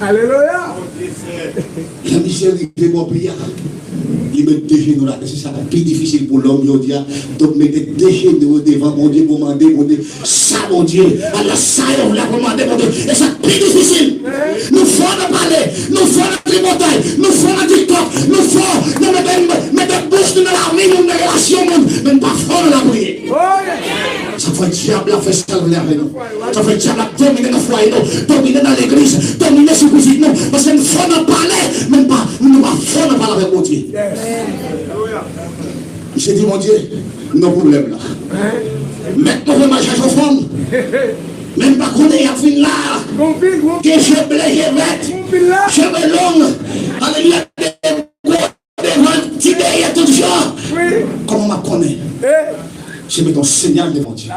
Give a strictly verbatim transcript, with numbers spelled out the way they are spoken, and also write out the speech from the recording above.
Alelouya. Lè misye rive bò pye a, li met de jenou la. Se sa k pi difisil pou lòm jodi a. Donk, mete de jenou yo devan Bondye pou mande Bondye sa Bondye, ala sa yo vle pou mande Bondye. E sa k pi difisil. Nou fò nan pale, nou fò nan tripotay, nou fò nan TikTok, nou fò nan mete, mete bouch nou nan lavi moun, nan relasyon moun, men nou pa fò nan lapriyè. Sa fè dyab la fè sa l vle avè nou. Sa fè dyab la domine nan fwaye nou, domine nan legliz, domine sou pitit nou. Paske nou fò nan pale, men pa, nou pa fò nan pale avèk Bondye. Misye di, Bondye, nou nan pwoblèm la. Mèt move m al chache yon fanm. Men m pa konnen y ap vin la. Gen je ble, je vèt, cheve long. Alelouya. Devan ti dèyè tout jan. Kòman m ap konnen? Se met yon sinyal devan Dye.